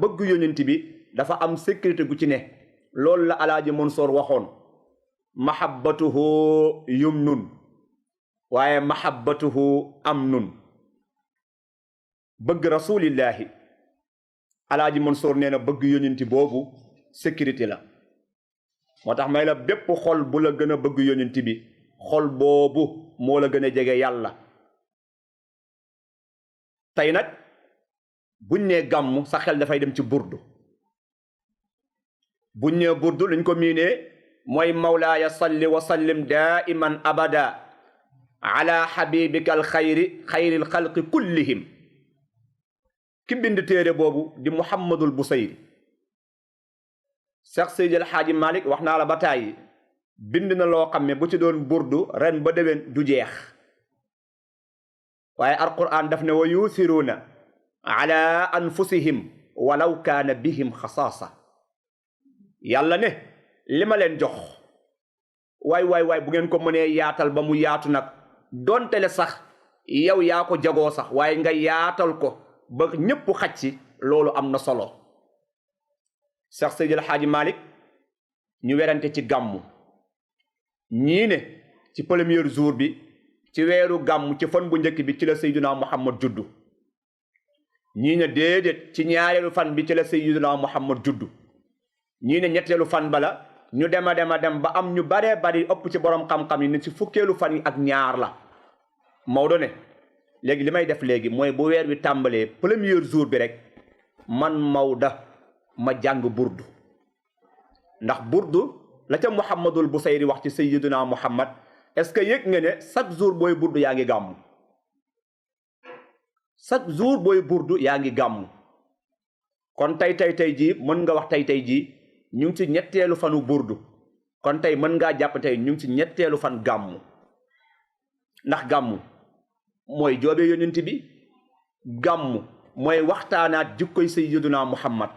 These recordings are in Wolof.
bëgg yonent bi dafa am sécurité gu ci ne loolu la alaaji Mansour waxoon mahabbatuhu yumnun waaye mahabbatuhu amnun bëgg rasulillahi alaaji Mansour nee na bëgg yonent boobu sécurité la moo tax may la bépp xol bu la gën a bëgg yonent bi xol boobu moo la gën a jege yàlla tey nag buñ nee gàmmu sa xel dafay dem ci burdu buñ nee burdu luñ ko miinee mooy mawlaaya salli wa sallim daiman abada ala habibika al xayril xalqi kullihim ki bind téere boobu di Muhammadul Busayri Cheikh Seydi El Hadji Malick wax naa la ba tàyyi bind na loo xam ne bu ci doon burdu ren ba déwén du jeex waaye alquran daf ne wa yusiruuna ala anfusihim walaw kaana bihim xasaasa yàlla ne li ma leen jox waay bu ngeen ko mënee yaatal ba mu yaatu nag donte le sax yow yaa ko jagoo sax waaye nga yaatal ko ba ñépp xaj ci loolu am na solo Cheikh Seydi El Hadji Malick ñu werante ci gàmmu ñii ne ci premier jour bi ci weeru gàmmu ci fan bu njëkk bi ci la Seydina Muhammad juddu ñii ne déedéet ci ñaareelu fan bi ci la Seydina Muhammad juddu ñii ne ñetteelu fan bala ñu dem ba am ñu baree bari ëpp ci borom xam-xam yi ne ci fukkeelu fan yi ak ñaar la Maodo ne léegi li may def léegi mooy bu weer wi tàmbalee premier jour bi rek man Maodo ma jàng burdu ndax burdu la ca Muhammadul Busayri wax ci Sayyiduna Muhammad est-ce que yëg nga ne chaque jour booy burdu yaa ngi gàmmu chaque jour booy burdu yaa ngi gàmmu kon tey jii mën nga wax tey jii ñu ngi ci ñetteelu fanu burdu kon tey mën ngaa jàpp tey ñu ngi ci ñetteelu fan gàmmu ndax gàmmu mooy joobee yonent bi gàmmu mooy waxtaanaat jikkoy Sayyiduna Muhammad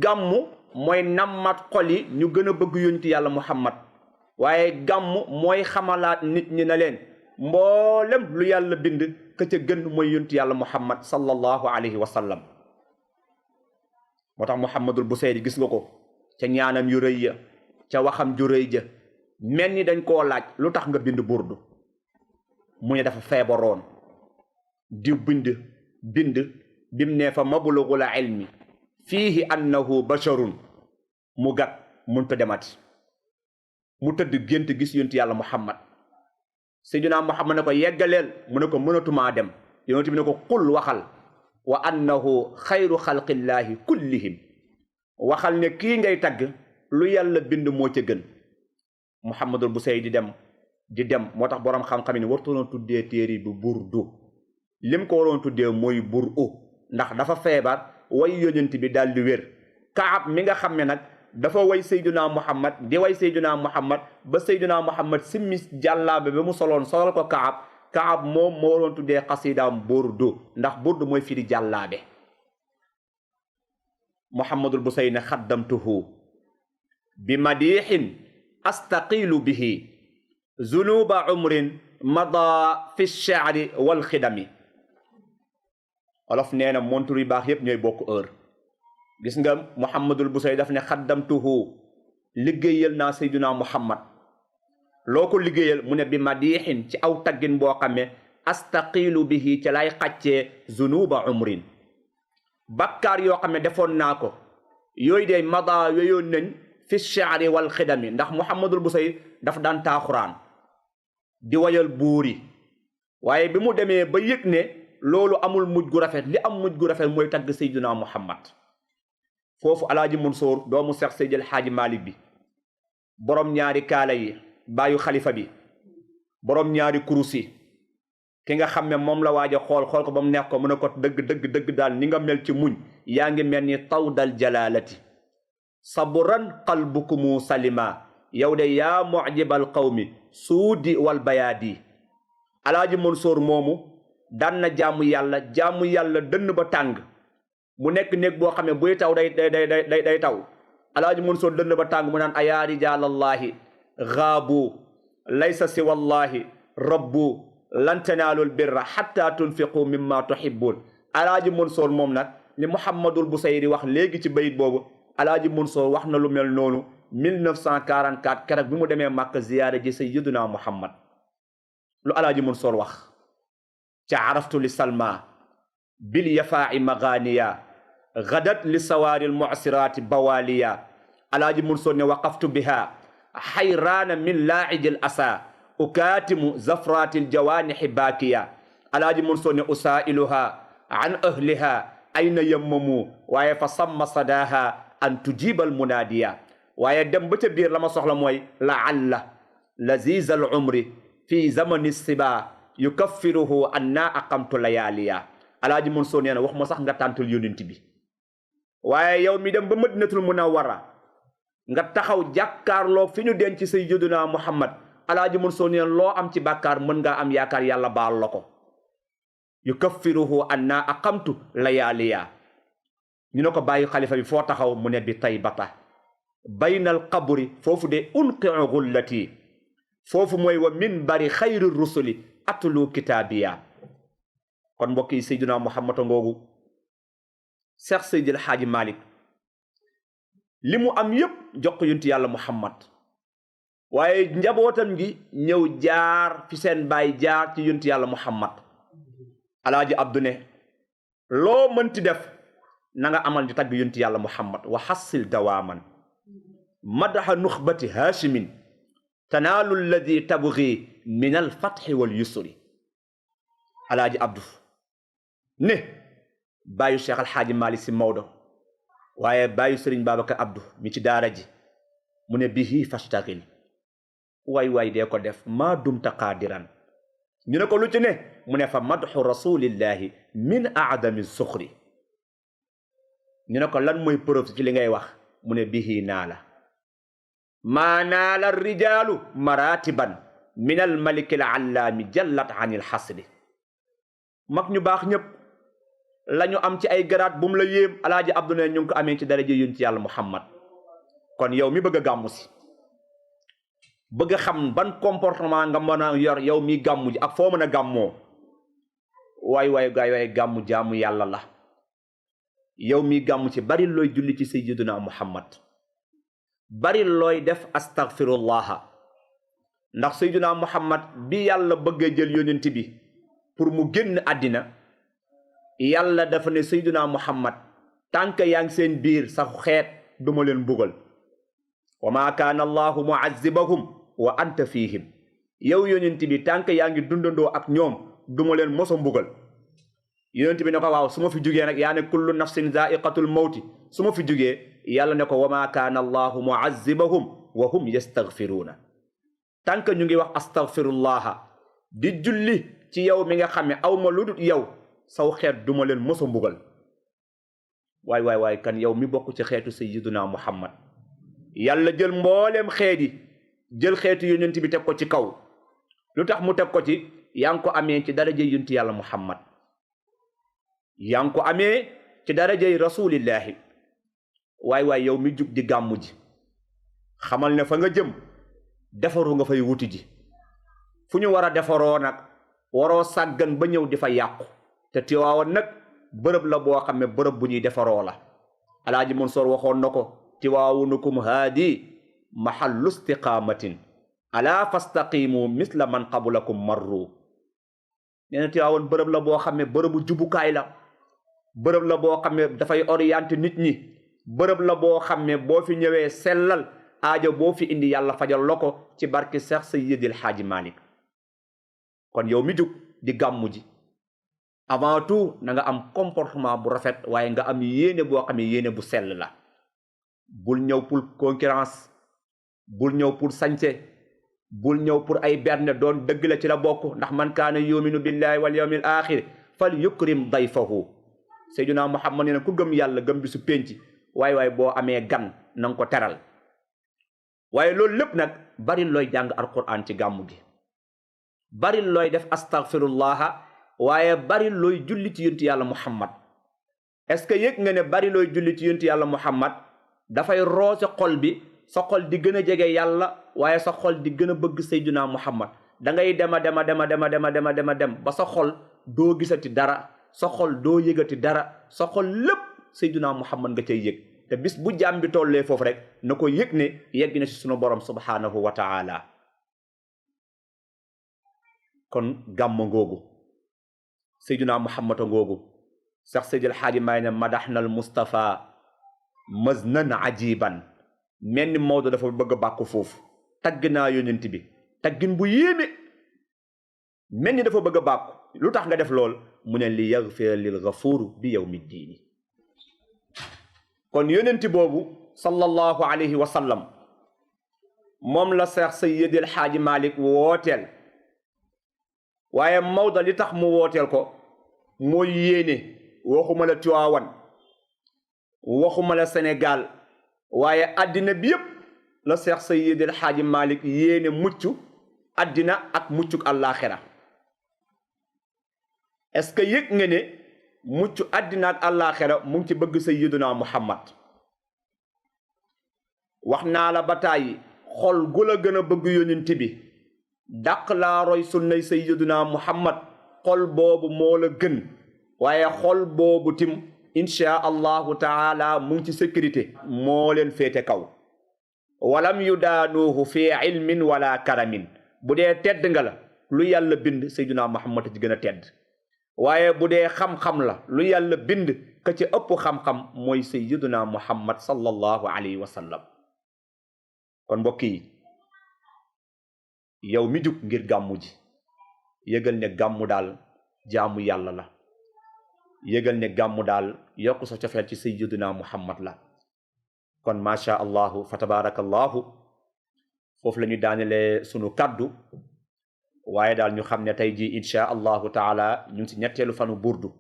gàmmu mooy nammat xol yi ñu gën a bëgg yonent yàlla Muhammad waaye gàmmu mooy xamalaat nit ñi na leen mboolem lu yàlla bind ka ca gën mooy yonent yàlla Muhammad sallallahu alayhi wa sallam moo tax Muhammadul Busayri gis nga ko ca ñaanam yu rëy ya ca waxam ju rëy ja mel ni dañ koo laaj lu tax nga bind burdu mu ne dafa feebaroon di bind bim ne fa mablugul ilmi fiihi annahu basharun mu gat mënta demati mu tëdd gént gis yonent yàlla Muhammad Seydina Muhammad ne ko yeggaleel mu ne ko mënatumaa dem yonent bi ne ko qul waxal wa annahu xayru xalqillaahi kullihim waxal ne kii ngay tagg lu yàlla bind moo ca gën Muhammadul Busayri di dem moo tax boroom xam-xam ne wartoona tuddee téere bi burdu lim ko waroon tuddee mooy bur'u ndax dafa feebar way yonent bi daal di wér Kaab mi nga xam ne nag dafa way Seydina Muhammad di way Seydina Muhammad ba Seydina Muhammad simmi jàllaabe ba mu solol ko Kaab moom moo waroon tuddee xasidaam burdu ndax burdu mooy firi jàllaabe Muhammadul Busayri ne xaddamtuhu bi madiixin astaqilu bihi zunuba umrin mada fi shaari wal xidami olof nee na montur yu baax yépp ñooy bokk heure gis nga Muhammadul Busayri daf ne xaddamtuhu liggéeyal naa Seydina Muhammad loo ko liggéeyal mu ne bi madiixin ci aw taggin boo xam ne astaqilu bihi ci lay xàccee zunuba umrin bakkaar yoo xam ne defoon naa ko yooyu de mada yooyoon nañ fi shaari wal xidami ndax Muhammadul Busayri daf daan taaxuraan di wayal buuri waaye bi mu demee ba yëg ne loolu amul mujj gu rafet li am mujj gu rafet mooy tagg Seydina Muhammad foofu alaaji Mansour doomu Seex Seydi El Hadji Malick bi borom ñaari kaala yi baayu xalifa bi borom ñaari kurus yi ki nga xam ne moom la waaj a xool ko ba mu neex ko mu ne ko dëgg daal ni nga mel ci muñ yaa ngi mel ni tawdal jalalati sabran qalbukumu salima yow de yaa mujibal qawmi suudi wal bayaadi alaaji Mansour moomu daan na jaamu yàlla dënn ba tàng mu nekk néeg boo xam ne buy taw day taw alaaji Mansour dënn ba tàng mu naan ayaa rijaalallahi gaabu laysa siwallahi rabbu lan tanaalul birra hatta tunfiqu mimma tuhibbun alaaji Mansour moom nag li Muhammadul Busayri wax léegi ci bayit boobu Alaaji Mansour wax na lu mel noonu 1944 keroog bi mu demee Màkka ziyaare ji sayyiduna Muhammad lu Alaaji Mansour wax ca araftu li salma bil yafaa'i maganiya gadat li sawaari almu'siraati bawaliya Alaaji Mansour ne waqaftu biha xayraana min laa'ijil asa ukaatimu zafraatil jawaanixi baakiya Alaaji Mansour ne usaa'iluha an ahliha ayna yammamu waaye fa samma sadaaha an tujibal munaadiya waaye dem ba ca biir la ma soxla mooy laalla lazizal umri fi zamani siba yukaffiruhu anna aqamtu layaaliya Alaaji Mansour nee na wax ma sax nga tàntul yonent bi waaye yow mi dem ba Madinatul Munawwara nga taxaw jàkkaarloo fi ñu denc sayyiduna Muhammad Alaaji Mansour nee na loo am ci bàkkaar mën ngaa am yaakaar yàlla baal la ko yukaffiruhu anna aqamtu layaaliya ñu ne ko bàyyi xalifa bi foo taxaw mu ne bi Taybata baynal qabri foofu de unqi'u gullati foofu mooy wa minbari xayri rusuli atlu kitaabiya kon mbokk yi sayyiduna Muhammad ngoogu Seex Seydil Xaaji Malik li mu am yépp jox ko yonent yàlla Muhammad waaye njabootam gi ñëw jaar fi seen baay jaar ci yonent yàlla Muhammad Alaaji Abdu ne loo mënti def na nga amal di tagg yonent yàlla Muhammad wa xassil dawaaman madaxa nuxbati haashimin tanaalu alladi tabgi min alfatxi wal yusri Alaaji Abdu ne bàyyu Cheikh Alxaaji Malik Si Maodo waaye bàyyu Sëriñ Babacar Abdu mi ci daara ji mu ne bihi fastaxil waay dee ko def maa dumta qaadiran ñu ne ko lu ci ne mu ne fa madxu rasulillahi min aadami suxri ñu ne ko lan mooy preuve ci li ngay wax mu ne bihi naala maa naala rijaalu maratiban min al maliki al allaami jallat an il xasri mag ñu baax ñëpp la ñu am ci ay garaat bu mu la yéem Alaaji Abdu ne ñu ngi ko amee ci daraja yonent yàlla Muhammad kon yow mi bëgg a gàmmu si bëgg a xam ban comportement nga mën a yor yow mi gàmmu ji ak foo mën a gàmmoo waay gàmmu jaamu yàlla la yow mi gàmmu ci bari looy julli ci sayyiduna Muhammad bari looy def astaghfirullah ndax sayyiduna Muhammad bi yàlla bëggee jël yonent bi pour mu génn àddina yàlla dafa ne sayyiduna Muhammad tànk yaa ngi seen biir sax xeet duma leen mbugal wa ma kaana allahu mu'azzibahum wa anta fihim yow yonent bi tànk yaa ngi dundandoo ak ñoom duma leen mosa mbugal yonent bi ne ko waaw su ma fi jugee nag yaa ne kullu nafsin zaiqatul mawti su ma fi jugee yàlla ne ko wa ma kaana allahu mu'azzibahum wa hum yastaghfiruuna tànk ñu ngi wax astaghfirullaha di julli ci yow mi nga xam ne aw ma lu dul yow saw xeet duma leen mosa mbugal waay kan yow mi bokk ci xeetu sayyiduna Muhammad yàlla jël mbooleem xeet yi jël xeetu yonent bi teg ko ci kaw lu tax mu teg ko ci yaa ngi ko amee ci darajey yonent yàlla Muhammad yaa ngi ko amee ci darajey rasulillahi waay yow mi jug di gàmmu ji xamal ne fa nga jëm defaru nga fay wuti ji fu ñu war a defaroo nag waroo sàggan ba ñëw di fa yàqu te Tiwaawan nag bërëb la boo xam ne bërëb bu ñuy defaroo la Alaaji Mansour waxoon na ko tiwaawunukum haadi mahallu istiqaamatin ala fastaqimu misla man qablakum marru nee na Tiwaawan bërëb la boo xam ne bërëbu jubukaay la bërëb la boo xam ne dafay orienté nit ñi bërëb la boo xam ne boo fi ñëwee sellal aajo boo fi indi yàlla fajal la ko ci barke Seex Seydil Xaaji Malik kon yow mi jug di gàmmu ji avant tout na nga am comportement bu rafet waaye nga am yéene boo xam ne yéene bu sell la bul ñëw pour concurrence bul ñëw pour sañse bul ñëw pour ay berne doon dëgg la ci la bokk ndax man kaana yuminu billahi wal yawmil axir fal yukrim dayfahu Seydina Muhammad nee na ku gëm yàlla gëm bi su pénc waay boo amee gan na nga ko teral waaye loolu lépp nag bari looy jàng alquran ci gàmmu gi bari looy def astaghfirullah waaye bari looy julli ci yonent yàlla Muhammad est-ce que yëg nga ne bari looy julli ci yonent yàlla Muhammad dafay roose xol bi sa xol di gën a jege yàlla waaye sa xol di gën a bëgg Seydina Muhammad da ngay dema dem ba sa xol doo gisati dara sa xol doo yëgati dara sa xol lépp Seydina Muhammad nga cay yëg te bis bu jaam bi tollee foofu rek na ko yëg ne yegg na si sunu borom subhanahu wa taala. kon gàmma ngoogu Seydina Muhammad a ngoogu sax Seydil Xaaji may ne madaxnal Mustafa maznan ajiban mel ni Maodo dafa bëgg a bàkku foofu tagg naa yonent bi taggin bu yéeme mel ni dafa bëgg a bàkku lu tax nga def lool mu ne li yaghfir lil ghafuur bi yawmi diini. kon yonent boobu sallallahu alayhi wa sallam moom la Seex Seydil Xaaji Malik wooteel waaye Maodo li tax mu wooteel ko mooy yéene. waxuma la Tiwaawan waxuma la Sénégal waaye àddina bi yépp la Seex Seydil Xaaji Malik yéene mucc àddina ak muccuk àllaaxira. est-ce que yëg nga ne mucc àddina ak àllaaxira mu ngi ci bëgg Sayyiduna Muhammad. wax naa la ba tàyyi xol gu la gën a bëgg yonent bi dàq laa roy sunnay Sayyiduna Muhammad xol boobu moo la gën. waaye xol boobu tim insha allahu taala mu ngi ci sécurité moo leen féete kaw. walam yudaanuuhu fi ilmin wala karamin bu dee tedd nga la lu yàlla bind Seydina Muhammad ci gën a tedd waaye bu dee xam-xam la lu yàlla bind ka ci ëpp xam-xam mooy Seydina Muhammad sallallahu alayhi wa sallam. kon mbokk yi yow mi jug ngir gàmmu ji yëgal ne gàmmu daal jaamu yàlla la. yëgal ne gàmmu daal yokk sa cofeel ci Sayyidina Muhammad la. kon macha allahu fa tabarakallahu foofu la ñu daanelee sunu kaddu waaye daal ñu xam ne tey jii insha allahu taala ñu ngi si ñetteelu fanu burdu.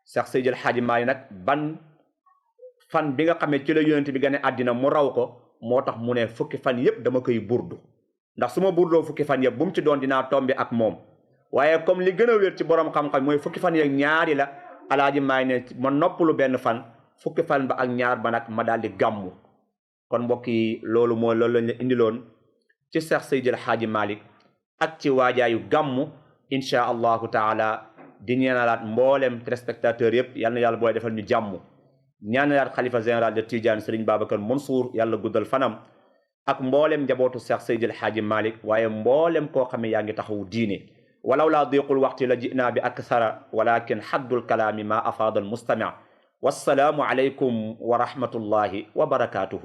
Seex Seydil Xaaji Maalik nag ban fan bi nga xamee ci la yonent bi gane àddina mu raw ko moo tax mu ne fukki fan yépp dama koy burdu ndax su ma burdoo fukki fan yépp bu mu ci doon dinaa tombi ak moom. waaye comme li gën a wér ci borom xam-xam mooy fukki fan yeeg ñaari la Alaaji Maay ne ma noppalu benn fan fukki fan ba ak ñaar ba nag ma daal di gàmmu. kon mbokk yi loolu lañ la indiloon ci Seex Seydil Xaaji Malik ak ci waajaayu gàmmu insha allahu taala di ñaanalaat mboolem téléspectateur yépp yal na yàlla booy defal ñu jàmm. ñaanalaat xalifa général de Tidiane Serigne Babacar Mansour yàlla guddal fanam ak mboolem njabootu Seex Seydil Xaaji Malik waaye mboolem koo xam ne yaa ngi taxawu diine. ولولا ضيق الوقت لجئنا بأكثر ولكن حد الكلام ما أفاض المستمع والسلام عليكم ورحمة الله وبركاته.